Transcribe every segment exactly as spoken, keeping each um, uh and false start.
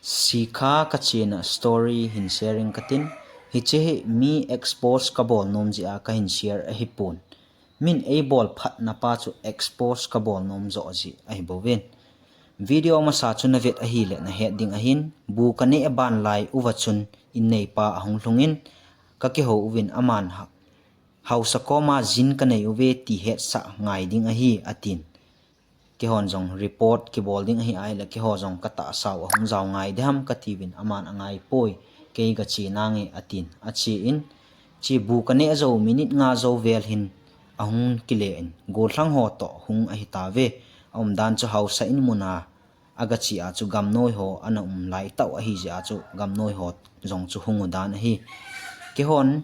Sikha kachena story hin sharing katin, hiche hi mi expose kabol nom jeh a kahin share ahipon. Min eibol phatna pa chu expose kabol nom joh jeh ahibouvin. Video masa chu navet ahile nahet ding ahin, bu kaneh ban lai uva chun inneipa ahung lhungin, kakihou uvin aman ha-, haosa koma jin kanei uve ti hetsah ngai ding ahi atin. Keihon jong report kibol ding ahi ahile keiho jong katahsau ahung jao ngai diham katiuvin aman angaipoi, kei gache nange atin. Achen, che bu kaneh jou minute nga jou vel hin ahung kile in, gollhang ho toh hung ahitauve. Aumdan chu haosa in muna agache a chu gamnoi ho ana um laitah u ahijeh a chu gamnoi ho jong chu hung u dan ahi. Keihon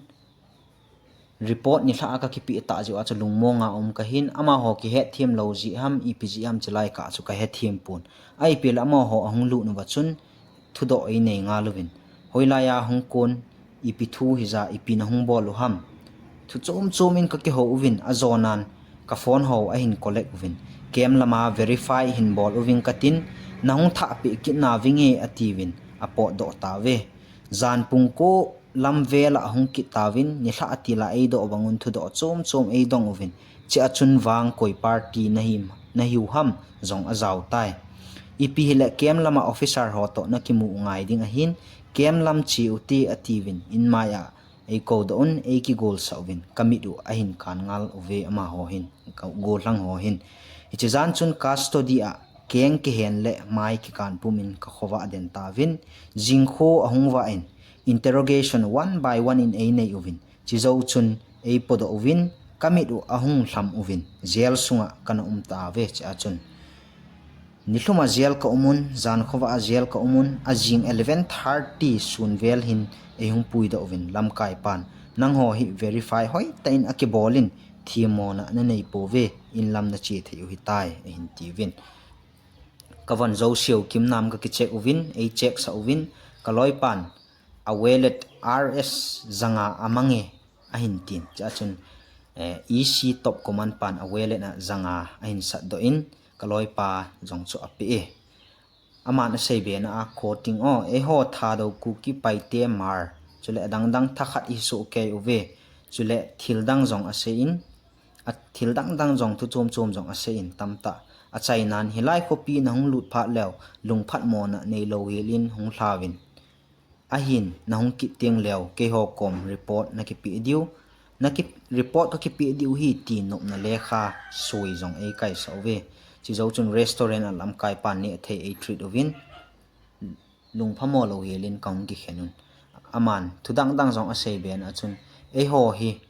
report nilhah a kakipeh tah jeh a chu lungmonga um kahin, amaho kihetthem lou jeh ham, ipi jeh ham chulai kah chu kahetthem pon. Ahipeh le amaho ahung lut uva chun thudoh einei ngal uvin. Hoilai a hung kon, ipi thu hija, ipi nahung bol u ham? Thu chom chom in kakihou uvin, ajonan ka phone ho ahin collect uvin, camp lama verify hin bol uving katin, nahung thahpeh kit nauvinge atiuvin, apotdoh tauve. Jan pung ko lam vel a ahung kit tauvin, nilhah a til a eidoh bangun thudoh chom chom eidong uvin, chea chun vang koi party nahi, nahiu ham jong ajao tai. Ipi hile camp lama officer ho toh nakimu ngai ding ahin, camp lam che ute atiuvin, inmai a eikoudoh un, eikigolsah uvin, kamit u ahin kan ngal uve amaho hin, gollhang ho hin. Hiche jan chun custody a keng kihen le mai kikan pumin kakhovah den tauvin, jingkho ahung vah in, interrogation one by one in einei uvin, chejou chun eipodoh uvin, kamit u ahung lham uvin, jail sunga kana um tauve chea chun. Nilhum a jail ka umun, jankhovah a jail ka umun, ajing eleven thirty sun vel hin eihung puidoh uvin, lamkai pan, nangho hi verify hoitah in akibol in, themmona naneipouve, inlam nache thei u hitai, ahin tiuvin. Kavon jouseu kimnam kakicheck uvin, eicheck sah uvin, kaloipan a wallet R S janga amange ahin tin. Chea chun, eh, E C top command pan a wallet a janga ahin satdoh in, kaloipa jong chu apeh e. Aman asei bena a quoting o, eiho Thadou Kuki Paite Hmar, chule adang dang thakhat ihisoh kei uve, chule thil dang jong asei in, athil dang dang jong thu chom chom jong asei in tamtah. Achainan hilai khopi nahung lut phat leu, lungphatmona neilou hel in hung lhauvin. Ahin nahung kit teng leu, keiho kom report nakipeh diu, naki-, report kakipeh diu ahi ti nopna lekha soi jong eikaisah uve. Chejou chun restaurant a lamkai pan neh thei eitreat uvin, lungphamo lou hel in kahung kikhen un. Aman thu dang dang jong asei bena chun, eiho hi,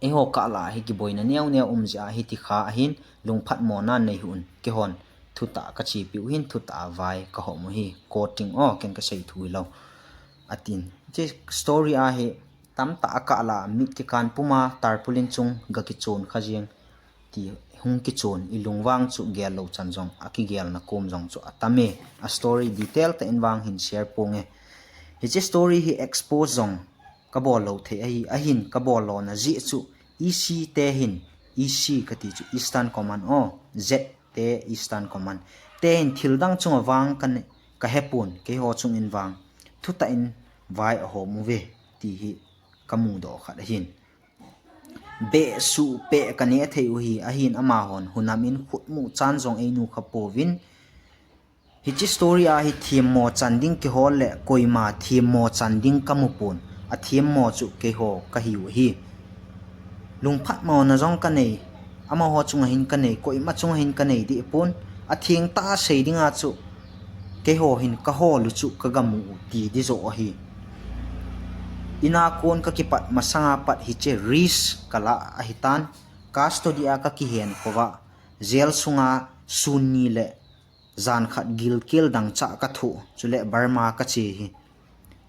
eiho kah lah a hi kiboina neo neo um jeh a hiti kha ahin, lungphatmona neihih un, keihon thutah kachepeh u ahin, thutah a vai kahom u ahi, quoting o, ken kasei thu hilou, atin. Hiche story a hi tamtah akah lah a mit kikan puma tarpaulin chung gakichon kha jeng ti hung kichon, ilungvang chu gel lou chan jong, akigelna kom jong chu atame. A story detail tah in vang hin share ponge. Hiche story hi expose jong kabol lou thei ahi, ahin kabol lona jeh chu E C te hin, E C kati chu Eastern Command o, Z te Eastern Command te hin thil dang chunga vang kane, kahepon, keiho chung in vang thutah in vai ahom uve ti hi kamudoh khat ahin. Behsuh peh kaneh thei u ahi, ahin amahon hunam in khutmuh chan jong einukha pouvin. Hiche story a hi themmo chan ding kihol le koima themmo chan ding kamupon, athemmo chu keiho kahiu ahi. Lungphatmona jong kanei, amaho chunga hin kanei, koima chunga hin kanei dehpon, athengtah a sei dinga chu keiho hin kahol u chu kagamu u ti ding joh ahi. Ina kon kakipat masanga pat hiche risk kalah ahitan, custody a kakihen khova, jail sunga sun ni le jan khat gilkel dangchah kathoh, chule Burma kache hi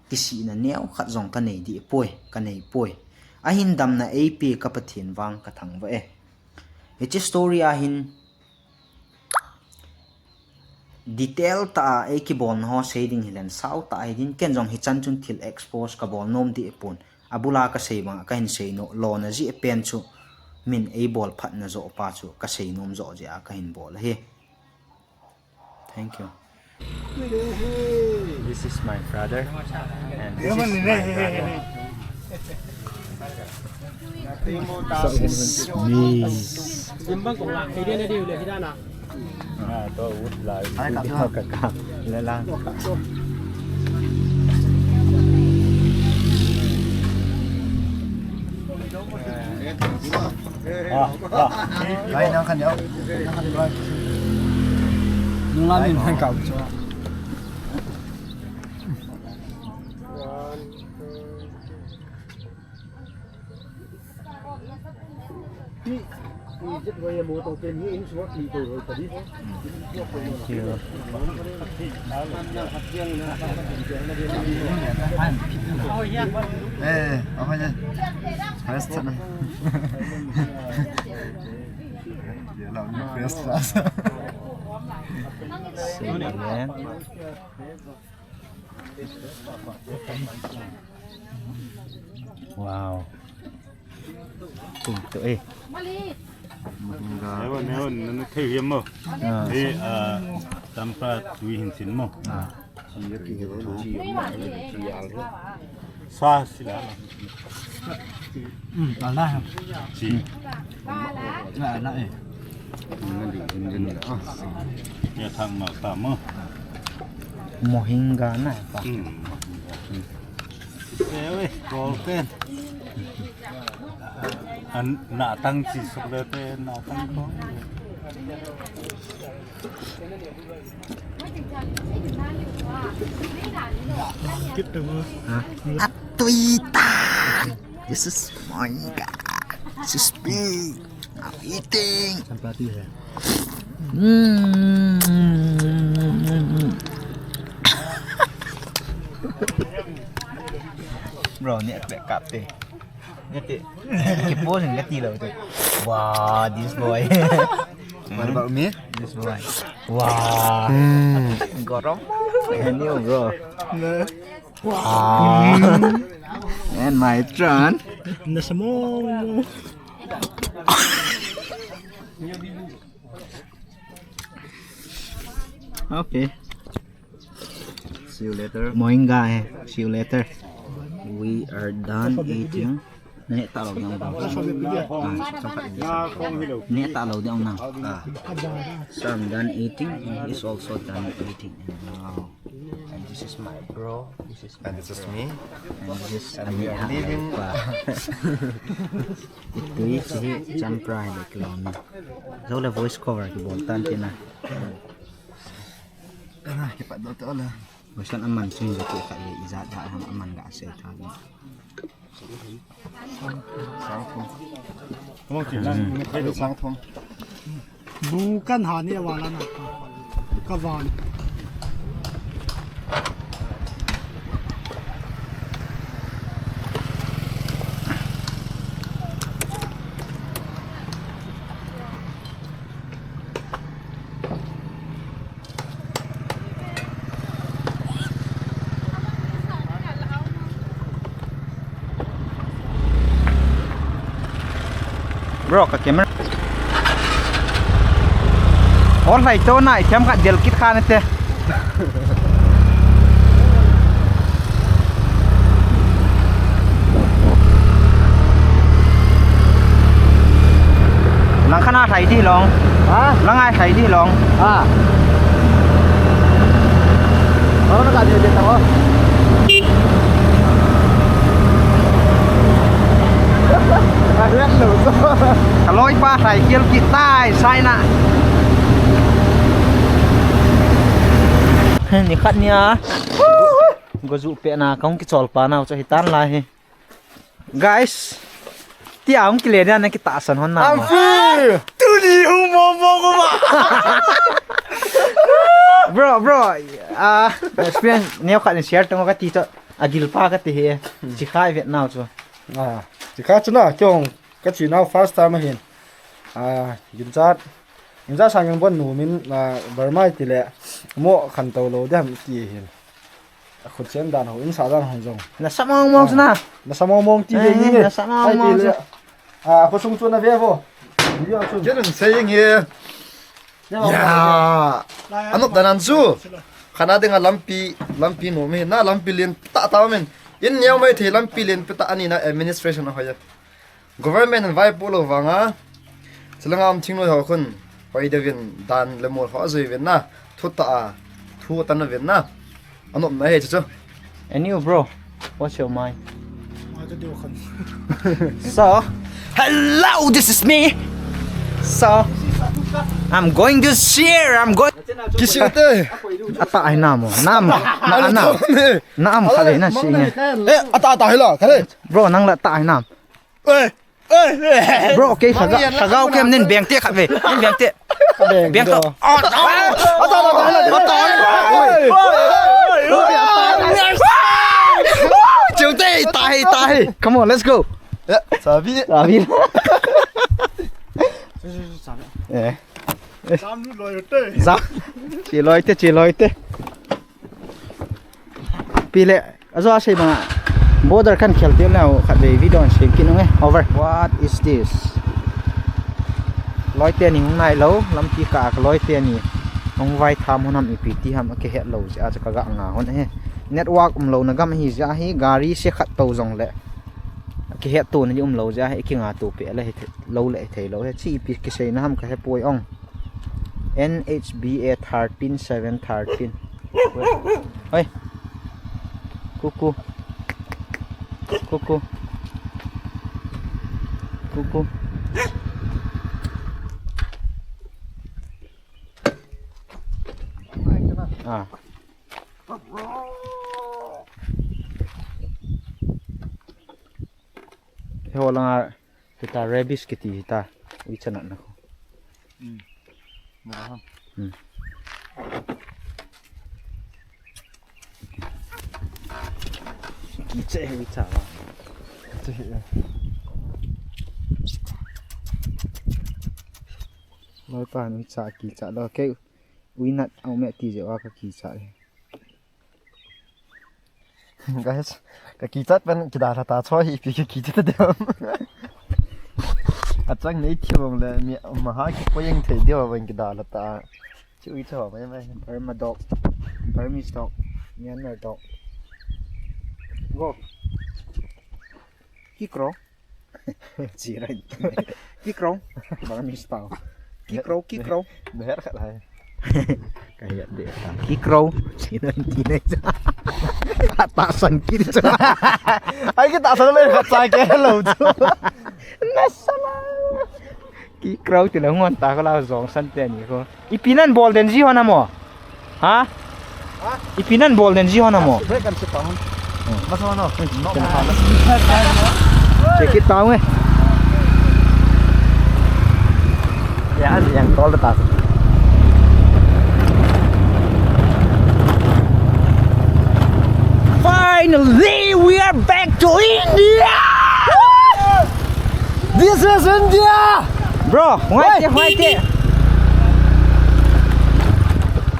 kisihna neokhat jong kanei dehpoi, kaneipoi. Ahin damna eipe ka Pathen vang kathangvah e. Hiche story a hin detail tah a eikibolna ho sei ding hilen sautah hidin, ken jong hichan chun thil expose kabol nom dehpon, abula kasei banga kahin sei no, lona jeh pen chu min eibol phatna joh pa chu kasei nom joh jeh a kahin bol ahi. Thank you. This is my brother, and this is my brother. This is me. Ah, to wood la. Ai, kap to. Kap, kap. Lelang. Ah, ah. Ai, nang khan yo. Nang khan yo. Nung la min khan kap cho. Thank you. Eh, apa nya? First sana. Dia lah, first class. Save again. Wow. Tum to eh. Ewan, ewan, nana thei hiam mo. Ah. Eh, ah, tampa tui hin sin mo. Ah. Sa sila. Hmm, ala ha. Si. Na, na eh. Ngan di, ngan di. Ah. Ya thang ma ta mo. Mohinga na pa. Hmm. Eh, we, golden. An, na tang si sok le te, na tang ko. Ha? Atuitan. This is my guy. This is me. I'm eating. Chapati hai. Mm. Bro, ni ape kap te. Ngati. Kipo ni ngati lo tu. Wow, this boy. What about me? This boy. Wow. Hmm. Garam. New, bro. No. Wow. And my turn. Nasa mo. Okay. See you later. Mohinga eh. See you later. We are done eating. Neh ta lou ding ong. Ah, neh ta lou ding ong nang. Ah. So I'm done eating. He is also done eating. Wow. And this is my bro. This is And this is me. And this is And we are leaving. Itu isi champra ni kilom. Jole voice cover kibol tan tina. Ana, kipat dot ola. Basta aman sung ko ka ijat da aman ga se ta. Sang thong. Kamu kina, sang thong. Bukan hani awala na ka. Kavan. Bro, ka camera. Hol hai to na, i thiam khat del kit kha na te. Lang kha na thai di long. Ha? Lang ai thai di long. Ha. Ka loi pa thai kial kit tai, sai na. Ni khat nia. Go ju pe na kong kichol pa nau chu hitan lai hi. Guys, tia hung kile nia na kitahsan hon na. I'm free. Tuni hung mo mo ko ma. Bro, bro. Ah, experience neo khat ni share tong ka ti chu. Agil pa ka ti hi. Chi khai vet nau chu. Ah, chi kha chu na kyong ka chi nau first time hin. Ah, ginchat. Ginchat sang yang bon nu min, ah, Burma ti le. Mo khan to lo dem ti hin. A khut chen dan ho, in sa dan ho jong. Na sa mong mong sna. Na sa mong mong ti ve ni. Na sa mong mong sna. A khosung chu na ve vo. Video chu. Chen un sei nge. Ya. Anop dan an chu. Khat na dinga lampi, lampi nom hi na, lampi len tah tah min. In neo mai thei lampi len pe tah ani na administration a hoi. Government in vaipo lou vanga. Chilanga um thing lou ho khun. Hoi de vin dan le mol ho jui vin na. Thu tah a. Thu tan vin na. Anop na he chu chu. And you, bro, what's your mind? So, hello, this is me. So, I'm going to share. I'm going. Kisi te. Ata ai nam o. Nam. Na na. Nam kha le na si ne. Eh, ata ata hila, kha le. Bro, nang la ta ai nam. Eh, eh, eh. Bro, okay, saga, saga okay, nin beng te kha ve. Nin beng te. Beng to. Oh, oh. Ata ata hila. Ata. Chiu te, tahi, tahi. Come on, let's go. Ya, sabi. Sabi. Eh. Sam nu loi te. Sa. Chi loi te, chi loi te. Pi le, ajo a sei banga. Border kan khel tiu nau khat vei video an sei kit nunge. Over. What is this? Loi teni hung nai lou, lampi kah a loi teni. Hung vai tham hon ham ipi ti ham akihet lou jeh a chu ka ga nga hon ahi. Network um lou na gam ahi jeh a hi gari se khat tou jong le. Akihet to na di um lou jeh a hi kinga to pe le hi lou le thei lou hi. Chi ipi kisei na ham ka he poi ong. N H B A thirteen seven thirteen. Oi. Kuku. Kuku. Kuku. Ah. He ho langa, hita rabies kiti hita, uicha natna khu. Hmm. Na ha. Hmm. Kicha he uicha ba. Kicha he. Loipa uicha kicha lou kei uinat aume ti jeh a ka kicha he. Guys, ka kichat pen kidalha ta choi hi ipi ka kichat ta dem. Achang nei thi bang le mi maha ki poyeng thei deu bang kidalha ta. Chi ui cho mai mai. Burma dog, Burmese dog, Myanmar dog. Go. Kikro. Chi rai. Kikro. Burmese tau. Kikro, kikro. Meher khat hai. Ka hiat de ta. Kikro. Chi rai ti nei cha. Ka tahsan kit cha. Ai ka tahsan le khat cha ke lo chu. Nasala. Kikro ti le ngon ta ka la jong san teni ko. Ipi nan bol den ji ho na mo. Ha? Ha? Ipi nan bol den ji ho na mo. Break kan sit down. Hmm. Mas ano? No. Kan pala. Check it down eh. Ya, yang tol ta. Finally, we are back to India! This is India! Bro, huai te, huai te.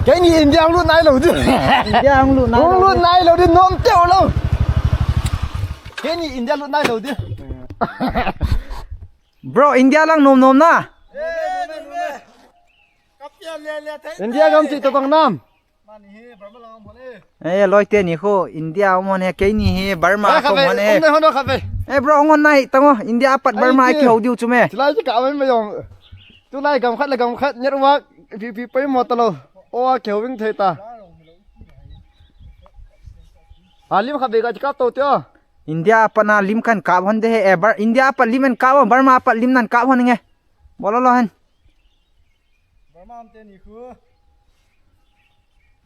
Keini India hung lut nai lou di. India hung lut nai lou di. Hung lut nai lou di, nom teu lou. Keini India lut nai lou di. Bro, India lang nom nom na. India gam chi to tong nam. Eh, loi teni khu India um hon he, keini hi Burma khu um hon he. Eh, bro, hung hon nai tango, India apat Burma kihou diu chu me. Chulai chu ka mai mai jong. Tulai gam khat le gam khat network pi pi pai mo ta lou. O a kihou ving thei ta. A lim khat be ka chi kap to tio. India apat na lim kan kap hon de he, eh, Bur-, India apat lim en kap hon, Burma apat lim nan kap hon nge. Bolo lo hen. Burma am teni khu.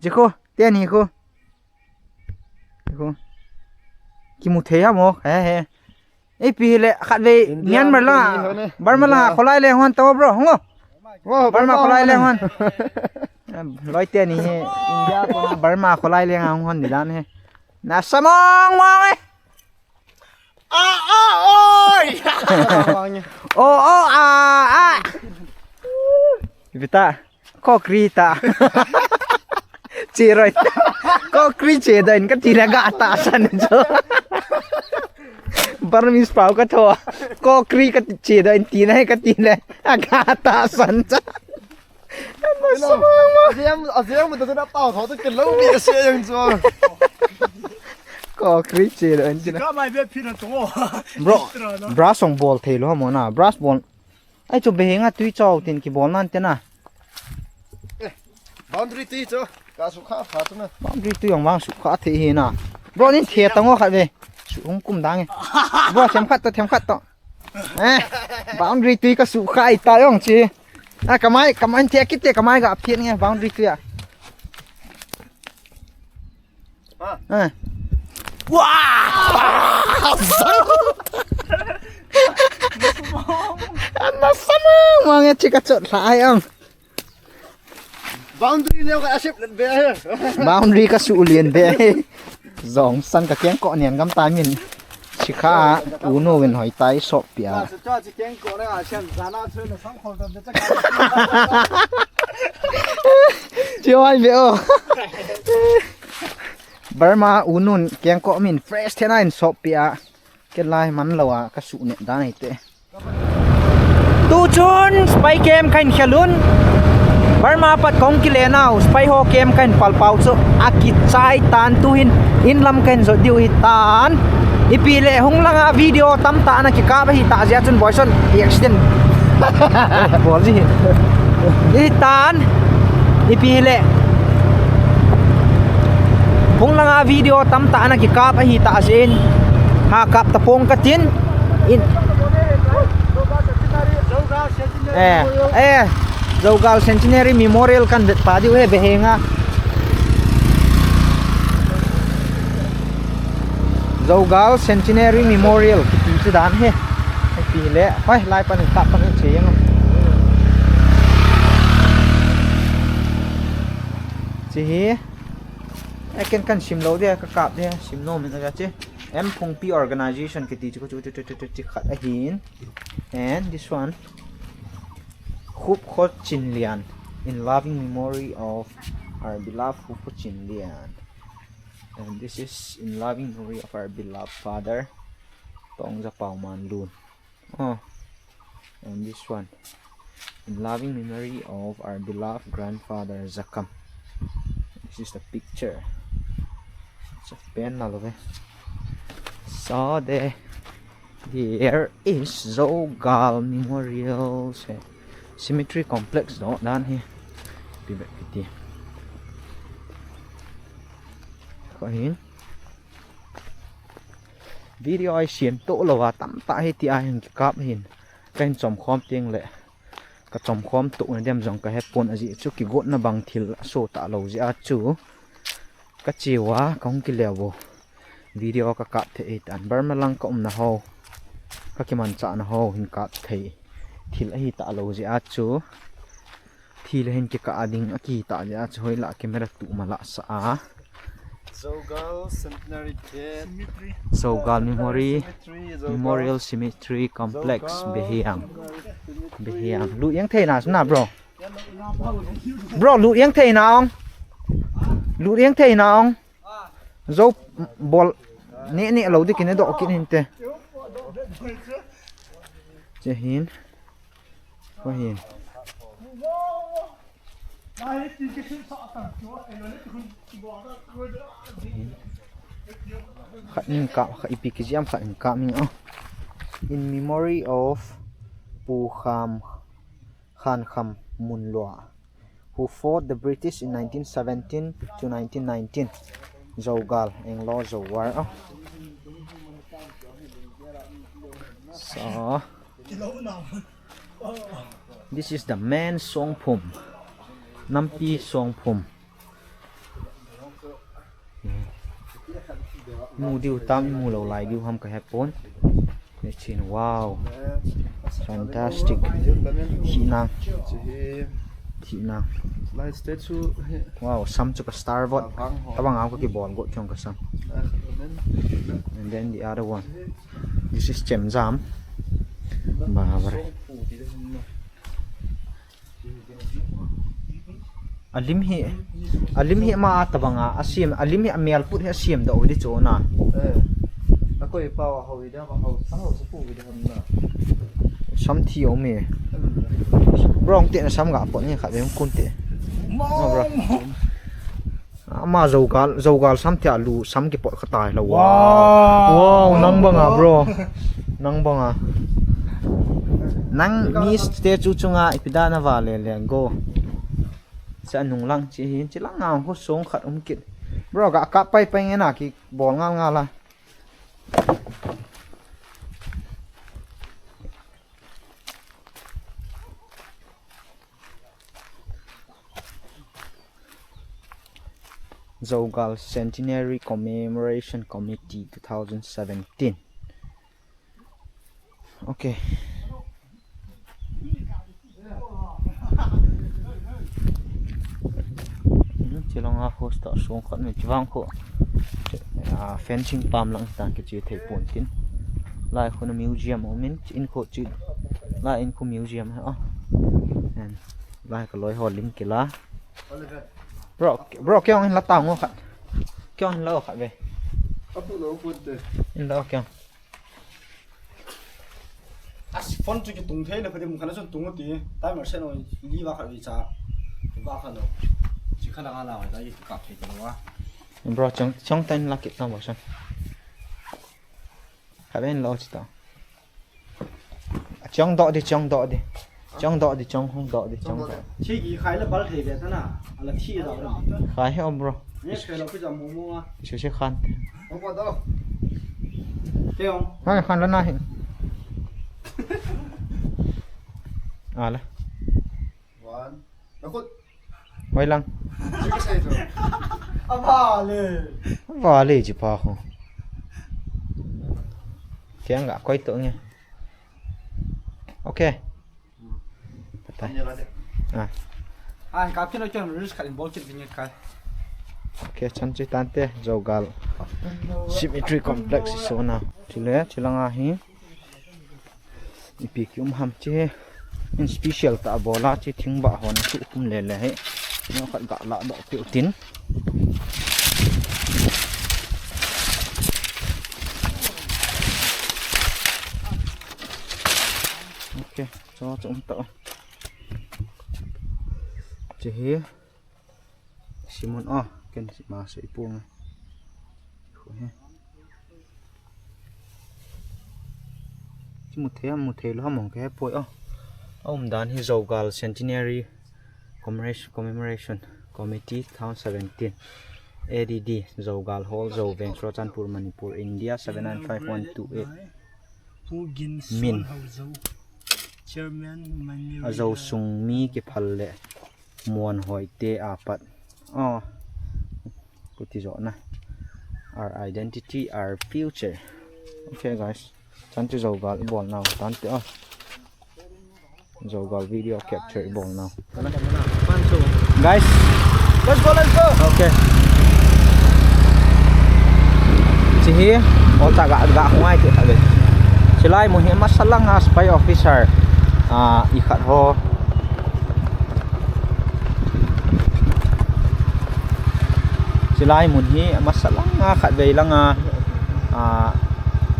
Ji khu, teni khu. Ji khu. Kimu thei ha mo, he he. Ei pi le khat vei India Myanmar la, teni khu ne. Burma la, India. Kholai le hon to bro, ngo. Wo, Burma Burma kholai le hon. Hon. Loi teni he, India ko Burma kholai le hon ni dan he. Na samang mang eh. Ah, ah, oi! Oh, oh, ah, ah. Vita, kokri ta. Chiroi. Kokri che da in ka tira ga ta san jo. Burmese pau ka tho. Kokri ka che da in tina ka tina. Aga ta san cha. Ajeng, ajeng mo tao tho to kilo mi se yang chu. Ko kri che lo en china. Ka mai be phi na to. Bro, brush ong bol thei lo mo na. Brush bol. Ai chu behenga tui chau tin kibol nan te na. Boundary tui chu ka sukha kha tu na. Boundary tui ong vang sukha thei hi na. Bro nin the tango khat ve. Su hung kum dang e. Bro them khat to, them khat to. Eh, boundary tui ka sukha i ta ong chi. A kamai, kamai the kit te kamai ga phiat nge boundary tui a. Ah. Wah! Ana sama mang e chika chot la ai ang. Boundary leo ka asip let be he. Boundary ka su lien be he. Jong san ka keng ko nian gam ta min. Chika u nu win hoi tai sop pia. Ka su cho chi keng ko na a sian zana chu na sang khol tam de chaka. Chiu ai be o. Burma u nun keng ko min fresh thena in sop pia. Ken lai man lo a ka su ne dan ai te. Tu chun spy cam kahin khel un. Burma pat kong kile nau spy ho cam kahin pal pau chu a kichai tan tu hin in lam kahin jot diu hi tan. Ipi le hung langa video tam ta na kikap hi ta jia chun boison accident. Bol ji hi. Hi tan. Ipi le hung langa video tam ta na kikap hi ta jin. Ha kap ta pong ka tin. In. Eh, eh. Zogal Centenary Memorial kan vet pa diu he behenga. Zogal Centenary Memorial kiti chu dan he. Ipi le. Hoi, lai pan kap pan che yang. Chi hi. Eh, ken kan sim lo de ka kap de sim no min a che. M Phungpi Organization kiti chu chu chu chu chu chu khat ahin. And this one, Khup Kho Chin Lian, in loving memory of our beloved Khup Kho Chin Lian. And this is in loving memory of our beloved father, Tongja Pao Man Lun. Oh, and this one, in loving memory of our beloved grandfather Zakam. This is the picture. It's a pen na lo ve. So there, there is Zogal Memorial ce-, Cemetery Complex doh dan hi. Pi bet kiti. Ko hin. Video a i siam to lo a tam ta hi ti a hin kikap hin. Ka hin chom khom ting le. Ka chom khom to na dem jong ka he pon a ji chu kigot na bang thil a so ta lo ji a chu. Ka chiu a ka hung kile u. Video ka kap thei tan Burma lang ka um na ho. Ka kiman cha na ho hin kap thei. Thil a hi ta lo ji a chu. Thil a hin kikah a ding a kihita le a chu hoi la camera tu ma la sa a. Zogal Centenary Gate. Zogal Memory Cemetery, Zogal Memorial Cemetery Complex, Zogal Behiang. Cemetery. Behiang. Lu yang thei na suna, bro. Bro, lu yang thei na ong. Lu yang thei na ong. Zo bol ne ne lo di kine do kin hinte. Che hin. Ko hin. Khat ning ka, khat ipi ki jam khat ning ka ming a. In memory of Pu Kham, Khan Kham Mun Lua, who fought the British in nineteen seventeen to nineteen nineteen. Zogal, Anglo Zo War. Oh. So, this is the main Songphum. Nampi Songphum. Mu diu tam, mu lo lai diu ham ka he pon. Chin, wow. Fantastic. Thi nang. Thi nang. Lai statue. Wow, sam chu ka star vot. Tabang au ka kibol got chong ka sam. And then the other one. This is Chemjam. Ba, ba. A lim hi, a lim hi ama a tabang a, a siam, a lim hi a mel put hi a siam doh di chu na. Eh. A koi pau a ho i da, a ho, a ho sa pu i da na. Sam thi om e. Hmm. Bro, te na sam ga pon ni kha be kun te. Ama Zogal, Zogal sam thia lu sam kipot kha tai lo. Wow. Wow, nang banga, bro. Nang banga. Nang mi statue chunga ipi dan a vale le go. Cha nung lang chi hin chi lang ang ho song khat um kit. Bro, ga ka pai pai nge na kibol ngal ngal a. Zogal Centenary Commemoration Committee two thousand seventeen. Okay. Chilanga host ta song khat ni chivang ko. Ah, fencing pam lang tan kichi thei pon tin. Lai khu na museum um in, in khu chi. Lai in khu museum ha. Ah. And lai ka loi ho lim kila. Bro, bro, kya in la ta ngo khat. Kya in la khat ve. Apu lo pon te. In la kya. As phone chu kitung thei le, phadim khat a chun tung u ti. Timer set u, li va khat u cha. Va khat u. Chi khat a nga la, ta i kap thei ta wa. Bro, chong, chong tan la kit ta ma san. Kha ben lo chi ta. Chong do di, chong do di. Chong do di, chong hung do di, chong do. Chi ki khai le bal thei be ta na. Ala thi da. Khai he om, bro. Ni khai lo ki ja mo mo a. Chu che khan. Ong pa do. Te ong. Hai khan la na hi. Ala. One. Nakut. Wai lang. Sige sa ito. Abale. Abale, ji pa ho. Kaya nga, koi to nge. Okay. Patay. Ah. Ai, kapin o chon risk khat involve kit vinge kai. Okay, chan chi tante, Zogal Cemetery Complex iso na. Chule, chilanga hi. Ipi ki um ham chi he. In special ta bola chi thing ba hon chu kum le le he. No khat ga la do pi utin. Okay, cho cho um ta. Chi hi. Simon, oh, ken si ma se ipung. Khu he. Ki mu thei, mu thei lo ha mong ke poi, oh. A um dan hi Zogal Centenary Commemoration, Commemoration Committee two thousand seventeen. A D D, Zogal Hall, Zoveng, Churachandpur, Manipur, India, seven nine five one two eight. Min. Chairman, Manipur. A Zo sung mi kiphal le. Muan hoi te apat. Oh. Kuti jo na. Our identity, our future. Okay, guys. Chan chu Zogal bol nau. Tante, oh. Zogal video capture bol nau. Guys. Let's go, let's go. Okay. Chi hi, ol ta ga, ga hungai ti kha le. Chilai mun hi masa langa spy officer. Ah, i khat ho. Chilai mun hi masa langa khat vei langa, ah,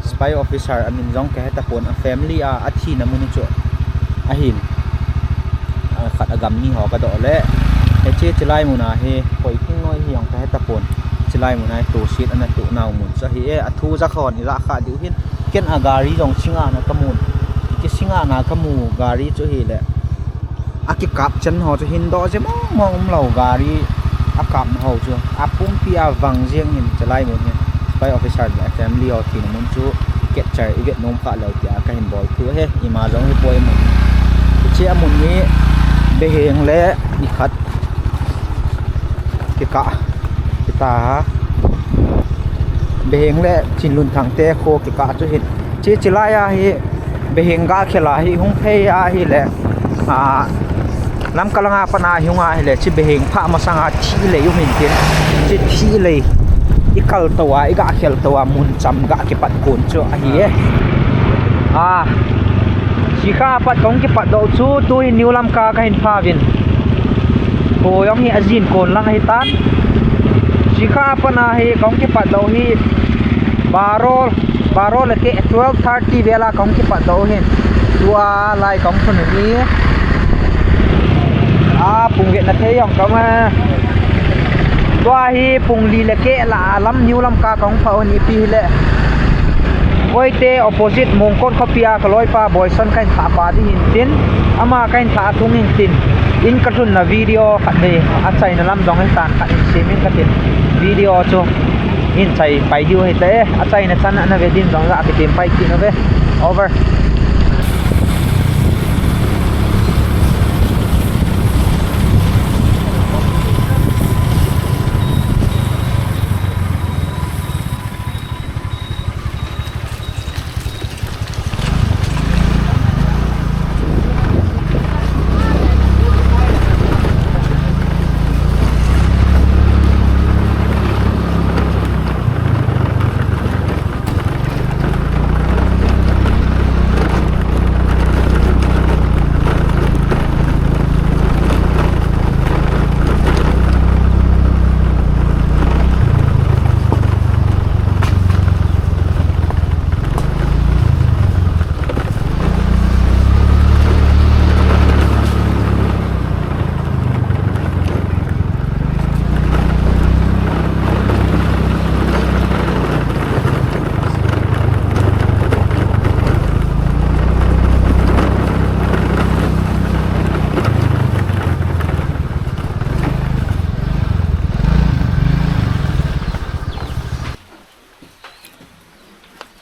spy officer a min jong ka heta pon a family a, a thina mun chu ahin. Ah, khat a gam ni ho ka do le. He chi chilai mun a hi koi king noi hi jong ka heta pon. Chilai mun a hi to sit ana to nau mun chu hi e, a thu ja khon i ja kha diu hin. Ken a gari jong singa na ka mun. Ki singa na ka mu gari chu hi le. A kikap chen ho chu hin do je mong mong um lo gari a kap ho chu. A pumpi a vang jeng hin chalai mun hin. Spy officer le family ho thina mun chu capture i vet nom kha lo tia ka hin bol thu he. Ima jong hi poi mun. Chi a mun ni beheng le i khat. Kikah. Kita. Beheng le Chinlunthang te kho kikah chu hin. Chi chilai a hi beheng ga khela hi hung phei a hi le. A, lam kalanga pana hi hung a hi le chi beheng pha masanga thi le yum hin tin. Chi thi le i kal to a, i ga khel to a mun cham ga kipat kon chu ahi e. A. Sikha pat kong kipat do chu tu hi New Lamka ka hin pha vin. Ko yong hi ajin kon lang hi tan. Sikha pat na hi kong kipat do hi baro, baro le ke twelve thirty vela kong kipat do hin. Tua lai kong thun hi. A, Pung vetna thei jong kaum e. Tua hi pung li le keh lah a lam New Lamka kahung phah un ipi hile. Koite opposite Mongkot khopia kaloipa Boyson kahin thah pa ding hintin. Ama kahin thah thung hintin. In kalhunna video khat hi achaina lam jong hitan khat in semin katin. Video chu in chai pai diu hite. Achaina chan ana ve din jong ja kitim pai kit uve. Over.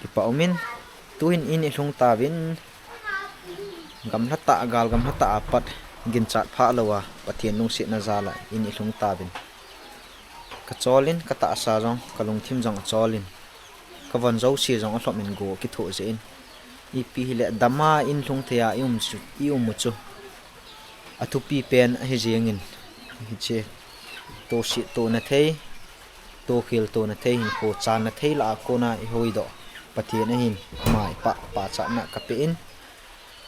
Kipa umin, tuhin in ilhung tauvin, gamla tah, gal gamla tah apat, ginchat phah lou a, Pathen lungsetna jal a in ilhung tauvin. Kacholin, katahsa jong, kalungthim jong acholin, kavon jouse jong alhomin go kithoh jeh in. Ipi hile dama in lhung thei a i um chu, i um u chu athupi pen ahi jengin, hiche tohset tohna thei, tohkhel tohna thei, hinkho channa thei lah a kona ihoidoh Pathen ahin, ama ipah pachatna kapeh in.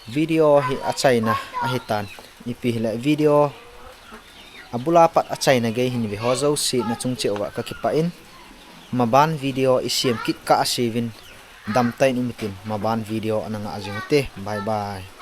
Video hi achaina ahitan, ipi hile video abula pat achaina gei hin veho jouse nachung cheh uva kakipah in, maban video isem kit kah a seuvin, damtah in um utin, maban video ana ngah jing ute. Bye bye.